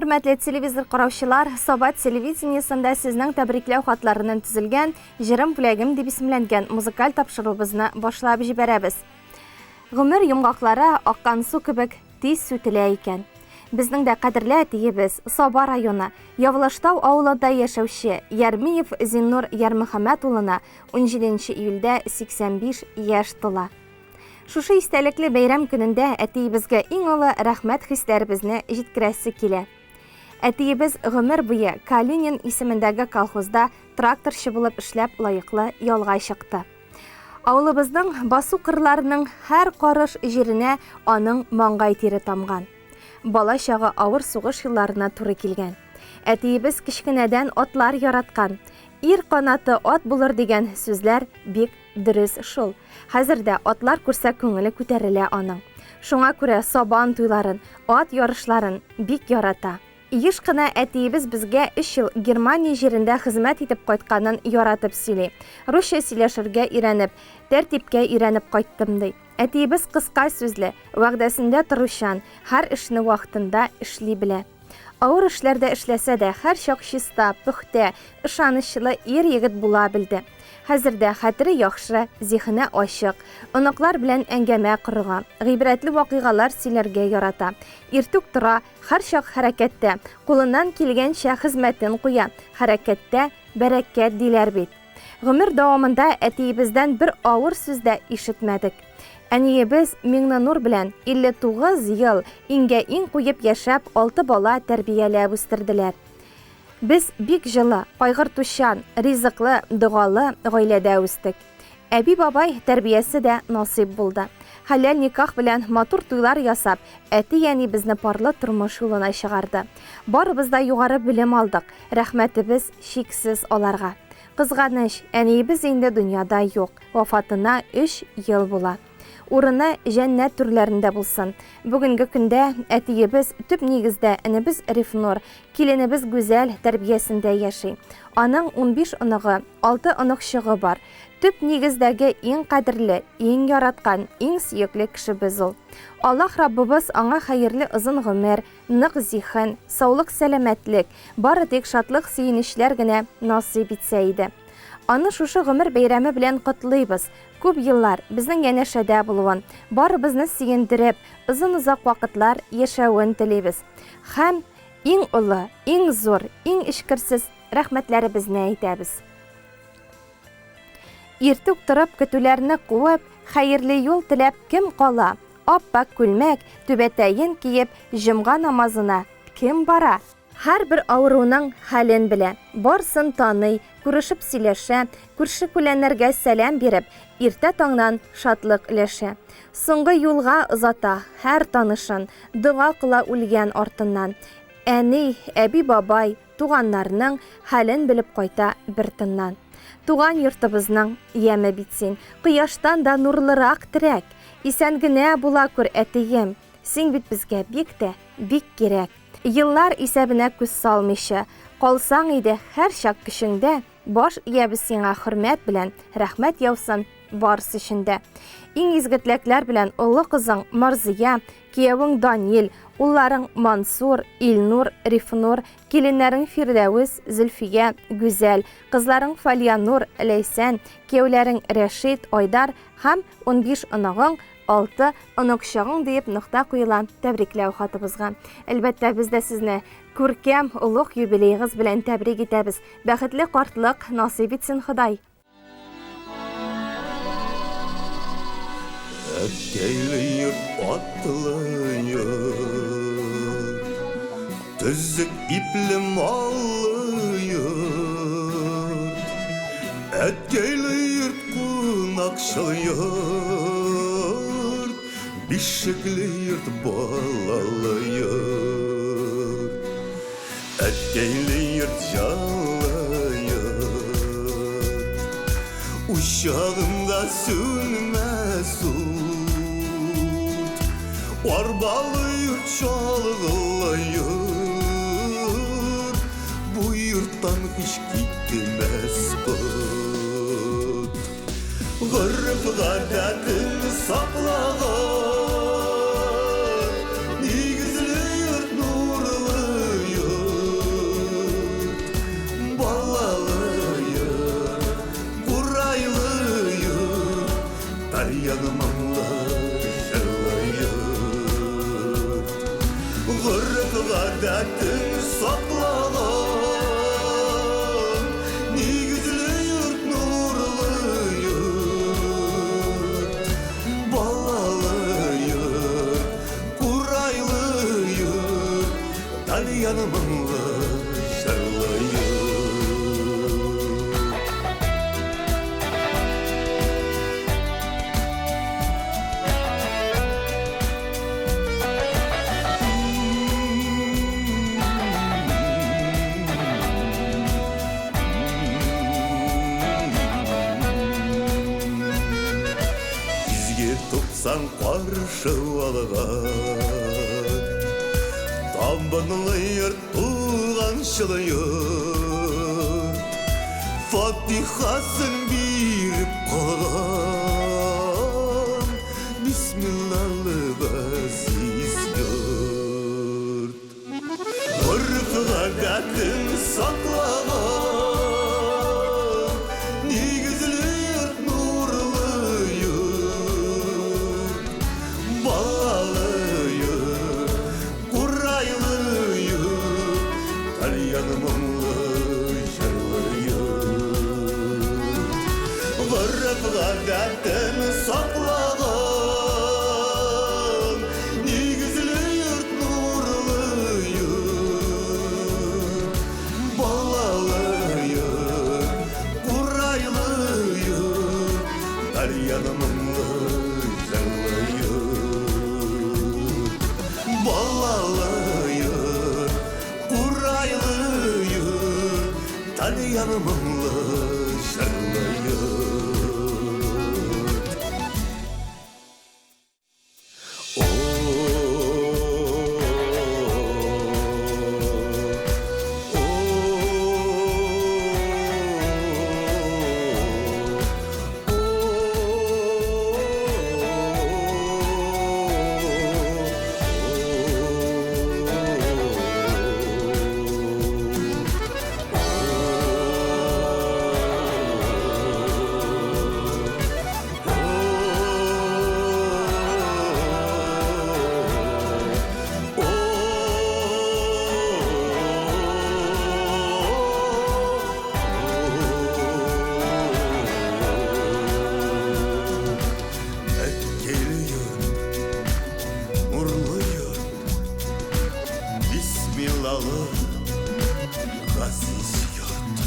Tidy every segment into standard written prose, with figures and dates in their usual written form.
Хөрмәтле телевизор караучылар, Саба телевидениесендә сезнең тәбрикләү хатларыннан төзелгән Җырым бүләгем дип исемләнгән музыкаль тапшыруыбызны башлап җибәрәбез. Гомер йомгаклары аккан су кебек тиз сүтелә икән. Безнең дә кадерле әтиебез, Саба районы, Явлаштау авылында яшәүче Ярмиев Зиннур Ярмөхәммәт улына 17 июльдә 85 яшь тула. Шушы истәлекле бәйрәм көнендә әтиебезгә иң олы рәхмәт хисләребезне җиткерәсе килә. Әтиебез гомер буе Калинин исемендәге колхозда тракторчы булып эшләп лаеклы ялга чыкты. Авылыбызның басу-кырларының һәр карыш җиренә аның маңгай тире тамган. Бала чагы авыр сугыш елларына туры килгән. Әтиебез кечкенәдән атлар яраткан. Ир канаты ат булыр дигән сүзләр бик дөрес шул. Хәзер дә атлар күрсә күңеле күтәрелә аның. Шуңа күрә сабан туйларын, ат ярышларын бик ярата. Еш кына әтиебез безгә өч ел Германия җирендә хезмәт итеп кайтканын яратып сөйли. Русча сөйләшергә өйрәнеп, тәртипкә өйрәнеп кайттым, ди. Әтиебез кыска сүзле, вәгъдәсендә торучан, һәр эшне вакытында эшли белә. Авыр эшләрдә эшләсә дә, һәрчак чиста, пөхтә, ышанычлы ир-егет була белде. Хәзер дә хәтере яхшы, зиһене ачык. Оныклар белән әңгәмә корырга, гыйбрәтле вакыйгалар сөйләргә ярата. Иртүк тора, һәрчак хәрәкәттә, кулыннан килгәнчә хезмәтен куя, хәрәкәттә, бәрәкәт, диләр бит. Гомер дәвамында әтиебездән бер авыр сүз дә ишетмәдек. Әниебез Миңненур белән 59 ел иңгә-иң куеп яшәп, алты бала тәрбияләп үстерделәр. Без бик җылы, кайгыртучан, ризыклы, догалы гаиләдә үстек. Әби-бабай тәрбиясе дә насыйп булды. Хәләл никах белән матур туйлар ясап, әти-әни безне парлы тормыш юлына чыгарды. Барыбыз да югары белем алдык, рәхмәтебез чиксез аларга. Кызганыч, әниебез инде дөньяда юк, вафатына өч ел була. Урыны җәннәт түрләрендә булсын. Бүгенге көндә әтиебез төп нигездә энебез Рифнур, киленебез Гүзәл тәрбиясендә яши. Аның 15 оныгы, алты оныкчыгы бар. Төп нигездәге иң кадерле, иң яраткан, иң сөекле кешебез ул. Аллаһ Раббыбыз аңа хәерле озын гомер, нык зиһен, саулык-сәламәтлек, бары тик шатлык-сөенечләр генә насыйп итсә иде. Аны шушы гомер бәйрәме белән котлыйбыз, күп еллар безнең янәшәдә булуын, барыбызны сөендереп, озын-озак вакытлар яшәвен телибез. Һәм иң олы, иң зур, иң эчкерсез рәхмәтләребезне әйтәбез. Иртүк торып, көтүләрне куып, хәерле юл теләп кем кала? Ап-ак күлмәк, түбәтәен киеп, җомга намазына кем бара? Һәрбер авыруның хәлен белә, барсын таный, күрешеп сөйләшә, күрше-күләннәргә сәлам биреп, иртә таңнан шатлык өләшә. Соңгы юлга озата һәр танышын, дога кыла үлгән артыннан. Әни, әби-бабай, туганнарның хәлен белеп кайта бер тыннан. Туган йортыбызның яме бит син, кояштан да нурлырак терәк. Исән генә була күр, әтием, син бит безгә бик тә, бик кирәк. Еллар исәбенә күз салмыйча, калсаң иде һәрчак көчеңдә, баш иябез сиңа хөрмәт белән, рәхмәт яусын барысы өчен дә. Иң изге теләкләр белән олы кызың Марзия, киявең Данил, улларың Мансур, Илнур, Рифнур, киленнәрең Фирдәвес, Зөлфия, Гүзәл, кызларың Фалиянур, Ләйсән, кияүләрең Рәшит, Айдар һәм 15 оныгың, алты оныкчыгың диеп нокта куела тәбрикләү хатыбызга. Әлбәттә, без дә сезне күркәм, олуг юбилеегыз белән тәбрик итәбез. Бәхетле картлык насыйп итсен Ходай! Әткәйле йорт, атлы йорт, Төзек ипле маллы йорт. Әткәйле йорт, кунакчыл йорт, Бишекле йорт, балалы йорт. Әткәйле йорт, җанлы йорт, Учагында сүнмәс ут. Арбалы йорт, чалгылы йорт, Бу йорттан һич китмәс кот. Гореф-гадәтен саклаган, Нигезле йорт, нурлы йорт. Гореф-гадәтен саклаган, Нигезле йорт, нурлы йорт, Балалы йорт, курайлы йорт, Тальян моңлы җырлы йорт. Изге 90 каршы алган, Табынлы йорт, туганчыл йорт, Фатихасын биреп калган, Бисмиллалы газиз йорт. Гореф-гадәтен саклаган, Нигезле йорт, нурлы йорт, Балалы йорт, курайлы йорт, Тальян моңлы җырлы йорт. Гореф-гадәтен саклаган, Нигезле йорт, нурлы йорт, Балалы йорт, курайлы йорт, Тальян моңлы җырлы йорт. Балалы йорт, курайлы йорт, Тальян моңлы җырлы йорт. Әткәйле йорт, нурлы йорт, Бисмиллалы газиз йорт.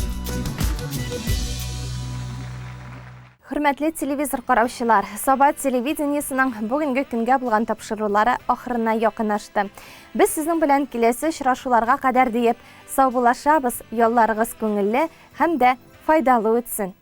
Хөрмәтле телевизор караучылар, Саба телевидениесының бүгенге көнгә булган тапшырулары ахырына якынлашты. Без сезнең белән киләсе очрашуларга кадәр диеп саубуллашабыз. Ялларыгыз күңелле һәм дә файдалы үтсен.